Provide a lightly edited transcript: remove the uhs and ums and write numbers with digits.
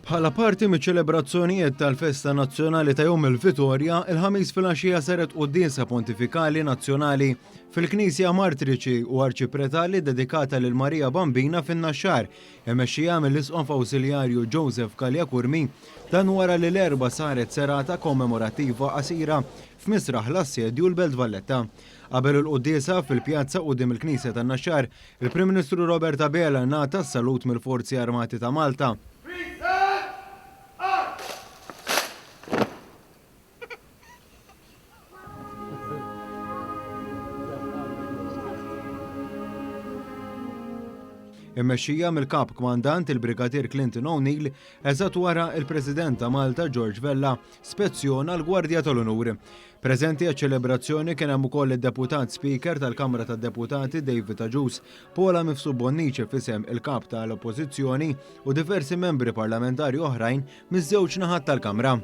Bħala parti miċ-ċelebrazzjonijiet tal-festa nazzjonali ta' Jum il-Vitorja, il-Ħamis filgħaxija saret quddiesa pontifikali nazzjonali fil-Knisja Martriċi u Arċipretali dedikata lil Marija Bambina fin-Naxxar, immexxija mill-Isqof Awsiljarju Joseph Galea Curmi. Dan wara li l-Erbgħa saret serata kommemorattiva qasira f'Misraħ l-Assedju l-Belt Valletta. Qabel il-quddiesa, fil-pjazza quddiem il-Knisja tan-Naxxar, il-Prim Ministru Robert Abela ngħata s-salut mill-Forzi Armati ta' Malta. Immexxija mill-Kap Kmandant il-Brigadier Clinton O'Neill, eżatt wara il-President ta' Malta George Vella spezzjona l-Gwardja tal-Unur. Preżenti għaċ-ċelebrazzjoni kien hemm ukoll id-Deputat Speaker tal-Kamra tad-Deputati David Agius, Paula Mifsud Bonnici f'isem il-Kap ta' l-Oppożizzjoni u diversi membri parlamentari oħrajn miż-żewġ naħat tal-Kamra.